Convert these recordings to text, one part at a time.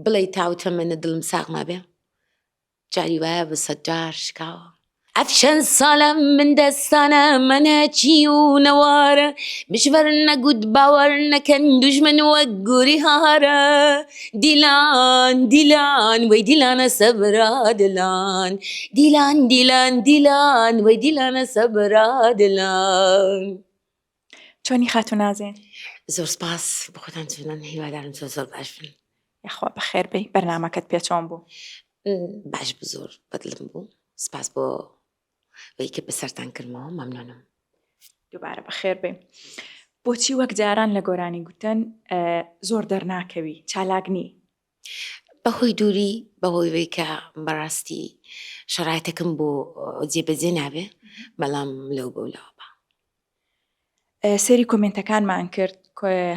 بڵێی تاوتەمەنە دڵم ساغ مابێ جاری وایە بە سەجار شکاوە. ئەف چەند ساڵە من دەستانە مەنە چی و نەوارە مشوەر نەگوت باوەر نەکەن دوژمن وەک گوری هارە دیلان دیلان وەی دیلانە سەبرا دلان دیلان دیلان دیلان وەی دیلانە سەبرا دلان. چۆنی خاتوو نازێ؟ زۆر سپاس بۆ خۆتان چۆنن هیوادارم زۆر زۆر باش بن. یاخوا بەخێر بێی بەرنامەکەت پێ چۆن بوو؟ باش بوو زۆر بەدڵم بوو سپاس بۆ ئەوەی کە بەسەرتان کردمەوە مەمنونم. دووبارە بەخێر بێی. بۆچی وەک جاران لە گۆرانی گوتن زۆر دەرناکەوی چالاک نی؟ بەهۆی دووری بەهۆی وەی کە بەڕاستی شەرایتەکەم بۆ جێبەجێ نابێ بەڵام لەو بەولاوە بە. سەیری کۆمێنتەکانمان کرد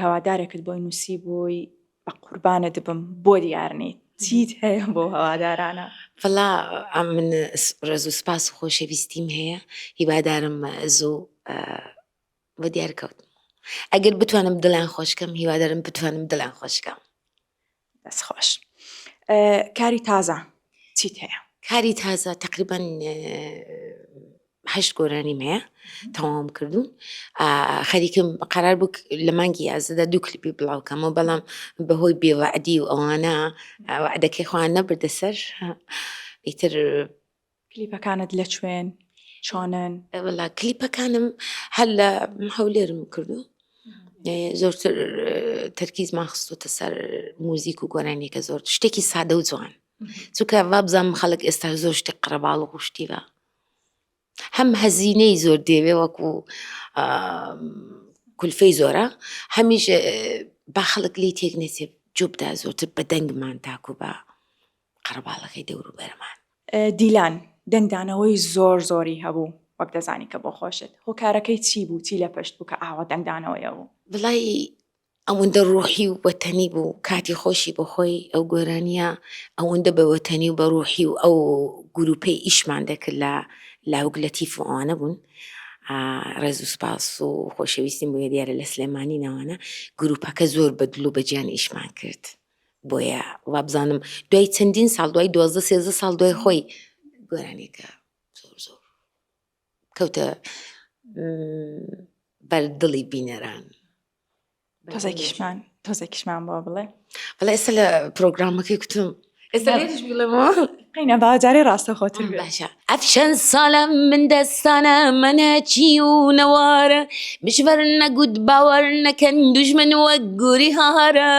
هەوادارێکت بۆی نووسی بووی بە قوربانت بم بۆ دیار نیت چیت هەیە بۆ هەوادارانە؟ وەڵا من ڕێز و سپاس و خۆشەویستیم هەیە هیوادارم زوو بۆ دیار کەوتم ئەگەر بتوانم دڵیان خۆشکەم هیوادارم بتوانم دڵیان خۆشکەم. دەست خۆش کاری تازە چیت هەیە؟ کاری تازە تقریبان هەشت گۆرانیم هەیە تەواوم کردوون خەریکم قرار بوو لە مانگی یازدەدا دوو کلیپی بڵاوکەمەوە بەڵام بەهۆی بێوەعدی و ئەوانە وعدەکەی خۆیان نەبردە سەر ئیتر کلیپەکانت لە کوێن چۆنن؟ وەڵا کلیپەکانم هەر لە هەولێرم کردو زۆرتر تەرکیزمان خستوتە سەر موزیک و گۆرانیەکە زۆر شتێکی سادە و جوان چونکە وابزانم خەڵک ئێستا زۆر شتی قەرەباڵغ و شتی بە هەم هەزینەی زۆر دێوێ وەکو کولفەی زۆرە هەمیش با خەڵک لی تێک نەچێ جوبدا زۆرتر بە دەنگمان تاکو بە قەرەباڵغی دەوروبەرمان. دیلان، دەنگدانەوەی زۆر زۆری هەبوو وەک دەزانی کە بۆ خۆشت، هۆکارەکەی چی بوو چی لە پشت بوو کە ئاوا دەنگدانەوەی هەبوو؟ وەڵای ئەوەندە ڕوحی و وەتەنی بوو کاتی خۆشی بۆ خۆی ئەو گۆرانیە ئەوەندە بە وەتەنی و بە ڕوحی و ئەو گروپەی ئیشمان دەکرد لە لاوک لەتیف و ئەوانە بوون ڕێز و سپاس و خۆشەویستیم بۆیە دیارە لە سلێمانی ناوانە گروپەکە زۆر بە دڵ و بە گیان ئیشمان کرد بۆیە وابزانم دوای چەندین ساڵ دوای دوازدە سێزدە ساڵ دوای خۆی گۆرانیەکە زۆر زۆر کەوتە بەر دڵی بینەران. تۆزێکیشمان تۆزێکیشمان بۆ بڵێ. وەڵا ئێستا لە پرۆگرامەکەی کوتم ئێستا لێرەش بڵێمەوە. قەینا با جارێ ڕاستەوخۆتر بێ. باشە. ئەف چەند ساڵە من دەستانە مەنە چی و نەوارە مشوەر نەگوت باوەر نەکەن دوژمن وەک گوری هارە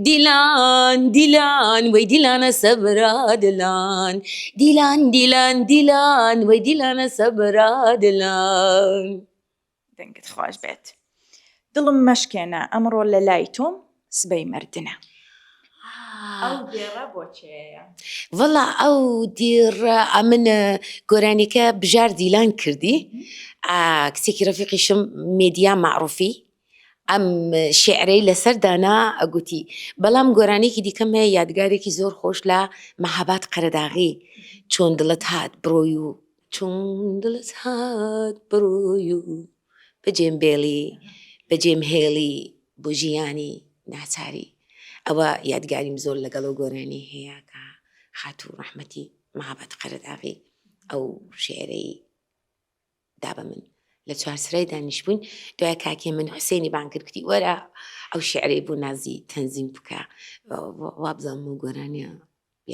دیلان دیلان وەی دیلانە سەبرا دلان دیلان دیلان دیلان وەی دیلانە سەبرا دلان. دەنگت خۆش بێت دڵم مەشکێنە ئەمڕۆ لە لای تۆم سبەی مردنە. ئەو دێڕە بۆ کێیە؟ وەڵا ئەو دێڕە ئەمن گۆرانیەکە بژار دیلان کردی کچێکی ڕەفیقیشم مێدیا مەعروفی ئەم شیعرەی لەسەر دانا ئەگوتی بەڵام گۆرانیەکی دیکەم هەیە یادگارێکی زۆر خۆش لە مەهاباد قەرەداغی چۆن دڵت هات بڕۆی و چۆن دڵت هات بڕۆی و بەجێم بێڵی بەجێم هێڵی بۆ ژیانی ناچاری ئەوە یادگاریم زۆر لەگەڵ ئەو گۆرانی هەیە کە خاتوو ڕەحمەتی مەهاباد قەرەداغی ئەو شیعرەی دا بە من لە چوارسرای دانیشتبووین دوای کاکێ من حوسێنی بان کرد کوتی وەرە ئەو شیعرەی بۆ نازی تەنزیم بکە وابزانم و گۆرانیە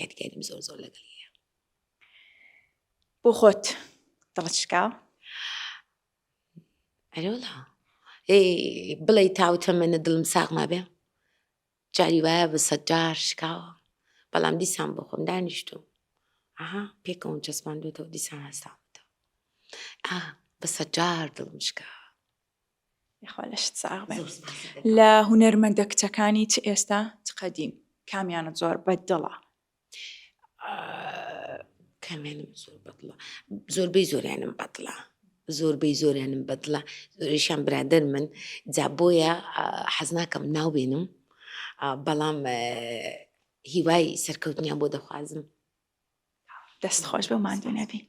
یادگاریم زۆر زۆر لەگەڵی هەیە. بۆ خۆت دڵت شکاوە؟ ئەرێوەڵا بڵێی تاوتەمەنە دڵم ساغ مابێ جاری وایە بە سەدجار شکاوە بەڵام دیسان بۆ خۆم دانیشتوم ئەها پێکەوەم چەسپاندوێتەوە دیسان هەستاومەتەوە ئا بە سەدجار دڵم شکاوە. یاخوا لەشت ساغ بێ. لە هونەرمەندە کچەکانی چ ئێستا چ قەدیم کامیانت زۆر بە دڵە؟ کامیانم زۆر بەدڵە زۆربەی زۆریانم بەدڵە زۆربەی زۆریانم بەدڵە زۆریشیان برادەر من جا بۆیە حەز ناکەم ناو بێنم بەڵام هیوای سەرکەوتنیان بۆ دەخوازم دەست خۆش بۆ ماندوو نەبی.